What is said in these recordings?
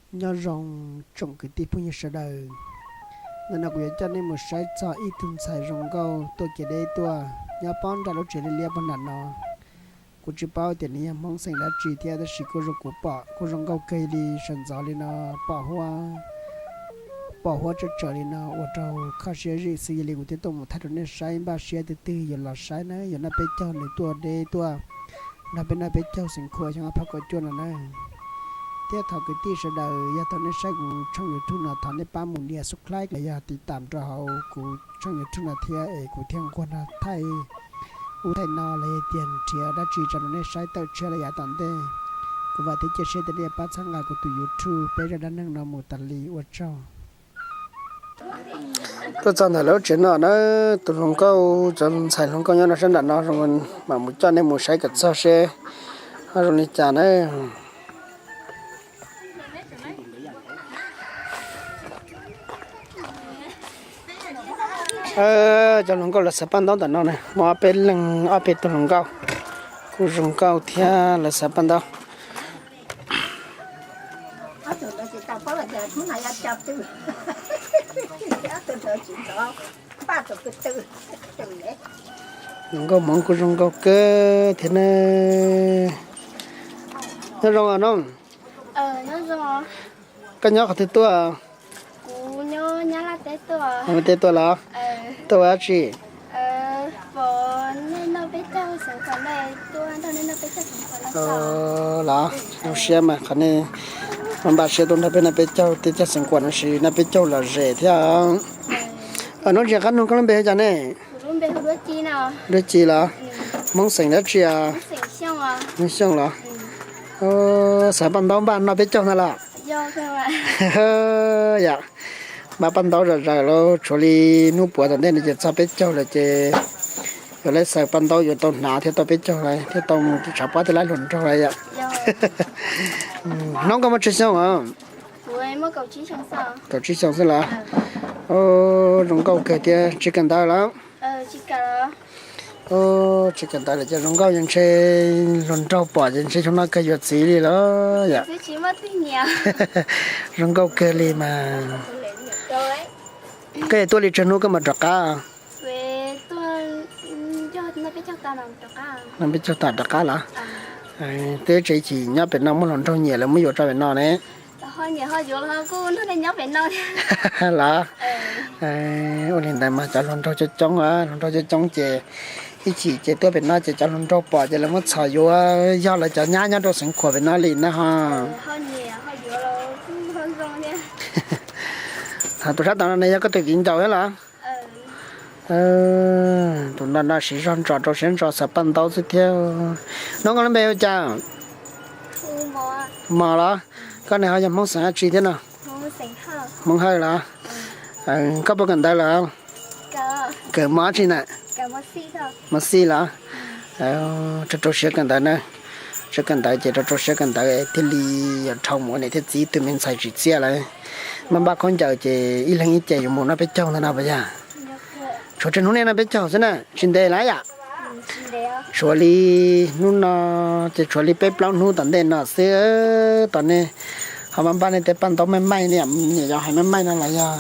Nyob zoo tsoom kwv tij phooj ywg sawv daws. Ntawm no kuv yuav coj nej mus saib txog ib tug ntxhais zoo nkauj tuaj kev deb tuaj nyob pob nram lub tsev liab liab puag nram no. Kuv tsis paub tias nws yog Hmoob xeem dab tsi thiab, tab sis kuj zoo, kuv pom kuj zoo nkauj kawg li, sawv ntxov li no, pom huab, pom huab tsawm tsawm li no ua rau kho siab zim xwb. Yog li kuv thiaj tuaj mus thaij rau nej saib, npaj siab tus twg yuav los saib na, yuav noj peb caug nws tuaj deb tuaj nrog peb noj peb caug xeev khuam xyoo ob phav kaum cuaj no na. Thiab thov kwv tij sawv daws, yog thaum nej saib kuv tshooj YouTube no, thov nej pab mus nias subscribe los yog tiv tam rau hauv kuv tshooj YouTube no thiab, es kuv thiaj nquag no thaij ub thaij no los yog tias nrhiav dab tsi tso rau nej saib tawm tshiab los yav tom ntej. Kuv vam thiab cia siab tias nej yuav pab txhawb nqa kuv tus YouTube peb zaj dab neeg no mus tas li. Ua tsaug. Tuaj txog ntawm lub tsev no na, tus hluas nkauj, cov ntxhais hluas nkauj nyob no sab nram no, mam mus coj nej mus saib kom txog seb ho zoo li cas na. Cov hluas nkauj lawv xaws paj ntaub ntawm no na, muaj ob peb leeg, ob peb tug hluas nkauj kuj zoo nkauj thiab, lawv xaws paj ntaub. Hluas nkauj Hmoob kuj zoo nkauj kawg thiab na. Nyob zoo os noog. Koj nyob qhov twg tuaj? Teb tuaj los? Tuaj ua dab tsi? Los, zoo siab mas qhov nej npaj siab tuaj nrog peb noj peb caug, tej caug xeev khuam no sis noj peb caug lom zem thiab. Hnub tsis qab nug koj lub npe hu cas ne? Duab Ci los? Hmoob xeem dab tsi? Hmoob Xyooj los? Xaws paj ntaub npaj noj peb caug ntag los? Yog, npaj paj ntaub zom zaws los, tshuav li hnub puav tom ntej no ces txog peb caug lawm ces yuav lawv xaws paj ntaub yuav tau hnav thiab tau peb caug lawm thiab tau mus tshav pob thiab laib hluas nraug lawm yom. Hnub koj muaj tsawg xyoo os? Kaum tsib xyoo xwb los? Zoo nkauj kawg thiab, tsis kawm ntawv los? Tsis kawm ntawv lawm ces zoo nkauj, yog ntshe hluas nraug pom ces ntshe xyoo no kawg yuav txiv li los yom. Zoo nkauj kawg li mas. Koj tuaj li tsawg hnub koj mam rov qab? Noj peb caug tas rov qab los? Twb tseem chim nyob pem no muaj hluas nraug nyiam lawv muab yuav tso pem no ne. Los? Ua li ntawd mas cov hluas nraug coob coob, hluas nraug coob coob ces ib chim ces tuaj pem no ces cov hluas nraug pom ces lawv muab txhom yuav, yog lawv cov nyab nyob rau xeev khuam pem no li na ho. Tus sab tom no ne yog koj tus viv ncaus thiab los? Tus no no siv zog ntsos rau siab ntso xaws paj ntaub xwb thiab. Hnub koj lub npe hu cas? Mos los? Koj ne ho yog Hmoob xeem dab tsi thiab no? Hmoob Hawj los? Koj puas kawm ntawv lawm? Kawm mos dab tsi na? Mos xij los? Rau rau siab kawm ntawv na. Siab kawm ntawv ces rau rau siab kawm ntawv thiaj li yuav dhau mus ua niam thiab txiv tus me ntxhais tsim txiaj lawm. Maj npaj khaub ncaws ces ib leeg ib ce yuav mus noj peb caug ntag no puas yog? Tshuav tsawg hnub nej noj peb caug xwb na, tsis ntev lawm yom? Tshuav li hnub no ces tshuav li peb plaub hnub tom ntej no xwb. Tos nej ho maj npaj nej tej paj ntaub maij maij, niam yov hais maij maij no los yog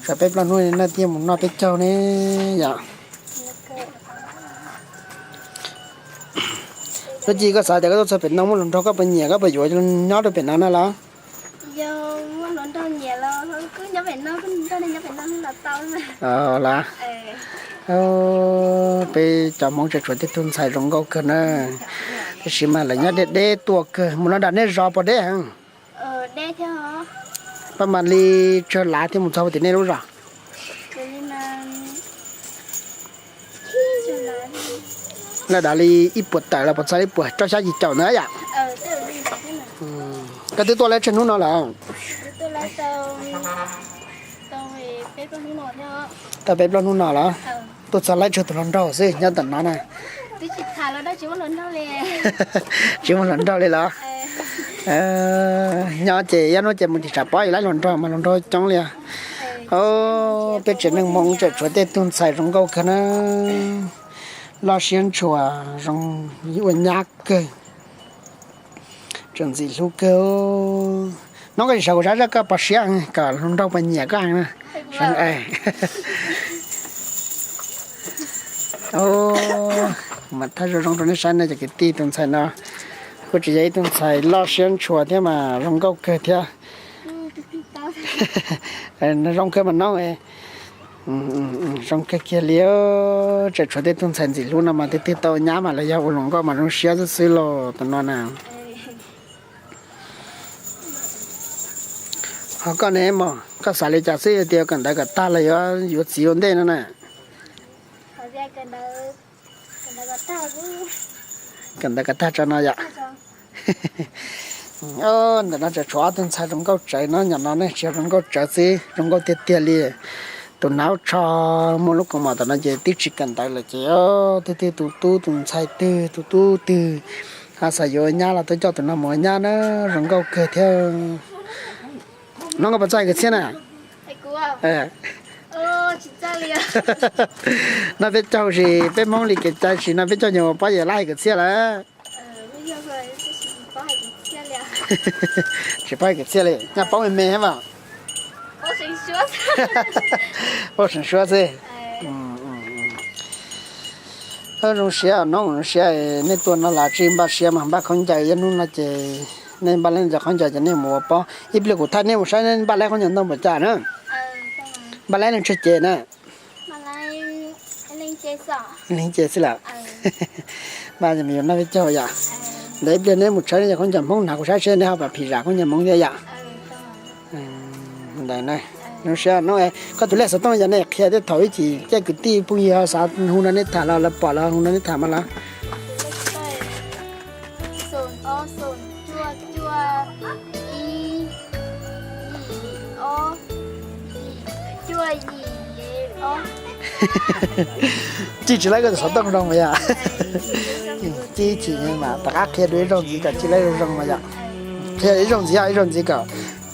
tshuav peb plaub hnub nej thiaj mus noj peb caug ne yom? Duab Ci, koj xav tias koj tuaj txog pem no muaj hluas nraug koj puas nyiam, koj puas yuav nyob rau pem no na los? Los? Peb cov Hmoob tseem tshuav tej tug ntxhais zoo nkauj kawg na. Tab sis mas lawv nyob deb deb tuaj kawg, mus no nram nej zos puas deb heev? Paj mam li tsawg lav thiaj mus txog tim nej lub zos? Lawm dav li ib puas tawm los puas txog ib puas rau xya yim caum ntawd yom? Koj twb tuaj lawm tsawg hnub no lawm? Tau peb plaub hnub no los? Tuaj txog laib tsawg tus hluas nraug xwb nyob tom no na? Tsis muaj hluas nraug li los? Nyob ces ib hnub ces mus tim tshav pob yuav laib hluas nraug mas hluas nraug coob li. Peb tsev neeg Hmoob tseem tshuav tej tug ntxhais zoo nkauj kawg na. Loj siab ntshua, zoo ua nyab kawg, tseem ntxim hlub kawg. Hnub koj tsis sawv kuv sab zaj koj pom siab kom hluas nraug puas nyiam koj heev na. Mas thaj zoo zoo rau nej saib ne cov kwv tij, tus ntxhais no kuj tsis yog ib tug ntxhais loj siab ntshua thiab mas zoo nkauj kawg thiab. Zoo kawg mas noob. Zoo kawg kiag li. Tseem tshuav tej tug ntxhais ntxim hlub no mas twb twb tau nyab mas lawv yog ua hluas nkauj mas zoo siab xwb xwb los tus no na. Ho koj ne mog, koj xav li cas xwb tias kawm ntawv kom tag los yuav yuav txiv ua ntej no na? Kawm ntawv kom tag tso no yom. Ntawm no tseem tshuav ob tug ntxhais zoo nkauj tsawv no, nyom no ne tsis yog zoo nkauj tsawv xwb, zoo nkauj tiag tiag li. Tus hnav tsho muaj lub kaus mom tom no ces twb tsis kawm ntawv lawm ces twb twb tus tub tus ntxhais twg tus tub twg ho xav yuav nyab los twb coj tus no mus ua nyab na, zoo nkauj kawg thiab. No koj puas txawj hais kwv txhiaj na? No peb caug sis peb Hmoob li kev cai sis no peb caug nyuag pob yam lab hais kwv txhiaj lawm. Tsis paub hais kwv txhiaj li, nyaj paub me me thiab mas. Paub seev suab xwb. Zoo siab no, zoo siab nej tuaj no los tsis npaj siab mas npaj khaub ncaws, ib hnub no ces nej npaj lawm cov khaub ncaws ces nej mus ua pob. Ib pliag kuv thaij nej mus saib nej npaj lawm khaub ncaws ntau npaum cas na. Npaj lawm leej twg ces na. Leej ces xwb lawm. Npaj me yuav noj peb caug yom. Ntawd ib pliag nej mus tshawb nej cov khaub ncaws Hmoob hnav kuv saib seb nej ho pom phim zam khaub ncaws Hmoob thiab yom. Ntawd na, zoo siab no, koj tus lej xov tooj yog nej qhia tej thaum ib chim caij kwv tij phooj ywg xav hu nrog nej tham los lawv pom los hu nrog nej tham mas los. Cib tsis laib koj tus xov tooj zoo mas yom. Cib chim mas rov qab qhia dua ib zaug ntxiv kom cib laib zoo zoo mas yom. Qhia ib zaug ntxiv, ib zaug ntxiv kom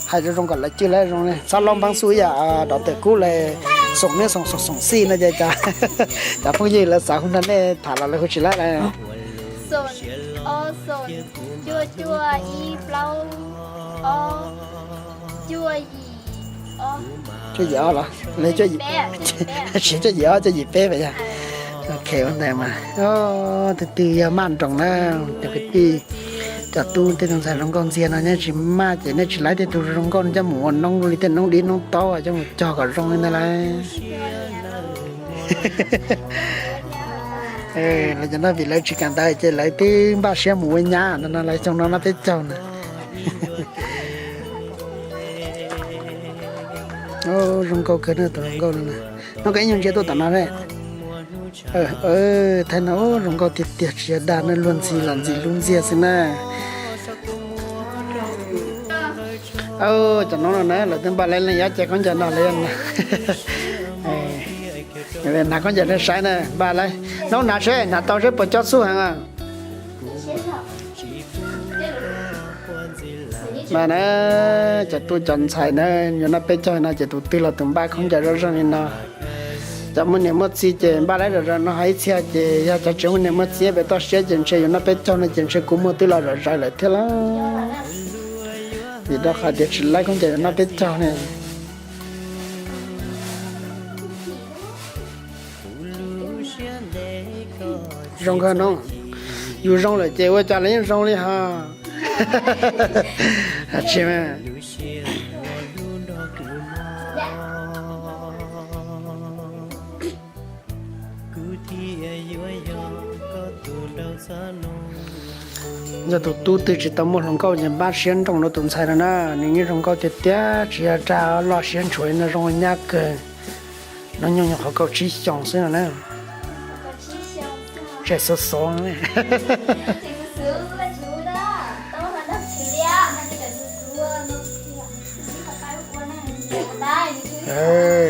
hais zoo zoo kom lawv cib laib zoo, txhob laub npeeb xub ib yam dov tawm kub lawm, xoom niaj xoom xoom xoom xij no ces cov phooj ywg lawv xav hu nrog nej tham los lawv hu tsis laib lawm. Cuaj yim ob los, siv cuaj yim ob cuaj yim peb mas yog. Ok, ua ntawd mas. Tus twg yog maj nroos na, cov kwv tij, cov tub tej tug ntxhais zoo nkauj ntxiag no, nej tsis maj ces nej tsis laib tej tug zoo nkauj no coj mus ua noob li tej noob dib noob taub coj mus cog kom zoo li ntawd lauj. Los cov no vim lawv tsis kawm ntawv ces lawv twb npaj siab mus ua nyab no no, lawv xyoo no noj peb caug na. Zoo nkauj kawg na tus zoo nkauj no na. Noj koj ib nyuag ntsia tuaj tom no ne. Thaij no zoo nkauj tiag tiag tsis yog dag na, luag ntxhi los ntxim hlub ntxiag xwb na. Cov noob no na lawv twb npaj lawv leej ob ce khaub ncaws no lawv hnav khaub ncaws no saib na, npaj lawv noob hnav seb hnav tau seb puas cob xub heev. Mas na, cov tub cov ntxhais na, yuav noj peb caug no ces tus twg los tus npaj khaub ncaws zoo zoo li no. Cov muaj niam muaj txiv ces npaj lawv zom zaws no, ho ib txhia ces yog cov tsis muaj niam muaj txiv pem toj siab ces ntshe yuav noj peb caug no ces ntshe kuv muag twb los zom zaws lawm thiab lauj. Vim rau qhov tias tsis laib khaub ncaws yuav noj peb caug ne. Zoo kawg no, yus zoo lawm ces ua cas los yeej zoo li ho. Tsis yog tus tub twg tsis tau muaj hluas nkauj ces npaj siab nroos rau tus ntxhais no na, nws yeej zoo nkauj tiag tiag, tsis yog dag, loj siab ntshua no, zoo nyab kawg. Hnub nyoog nyuam qhuav kaum tsib xyoos xwb no na. Tseem xov xov.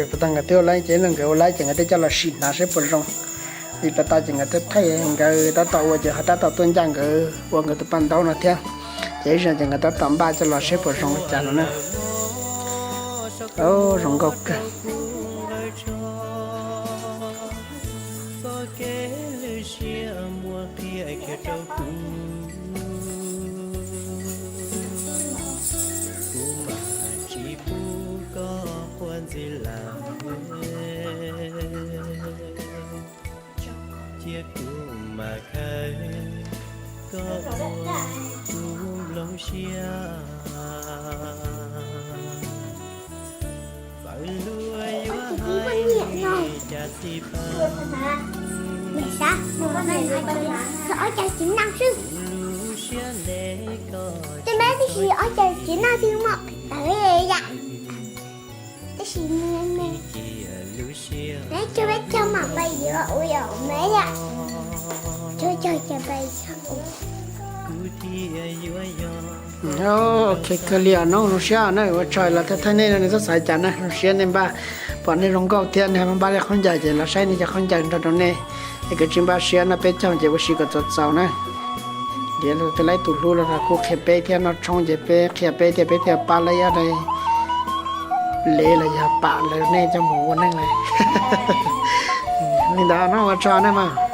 Puas tau nkawd twb ua laib ces nkawd ua laib ces nkawd twb coj los sim hnav seb puas zoo. Vim puas tau ces nkawd twb thaij nkawd tab tom ua ces ho tab tom tuaj ncaj nkawd ua nkawd tus paj ntaub no thiab. Ces ib zaug ces nkawd tab tom npaj coj los seb puas zoo li cas no na. Zoo nkauj kawg. Ob cov txiv neej xwb. Tej me tab sis ob cov txiv neej xwb mas tawv yam. Tab sis neb cog peb caug mam pais yuav ua yom me yam. Cog cog cog pais. Ok, kawg li os, zoo siab na, ua tsaug los thaij nej no, nej txhob xav cas na, zoo siab nej npaj, pom nej zoo nkauj thiab nej npaj li khaub ncaws ces los saib nej cov khaub ncaws nrog rau nej. Es kuv tsis npaj siab no, peb caug ces ua si kom txaus txaus na. Tias tus laib tus hlub los kuj qhia peb thiab, noj tshoob ces peb qhia peb thiab, peb thiaj pab laib ib lev los yog pam lawv nej coj mus ua neej lawm. Li ntawd no ua tsaug nej mas.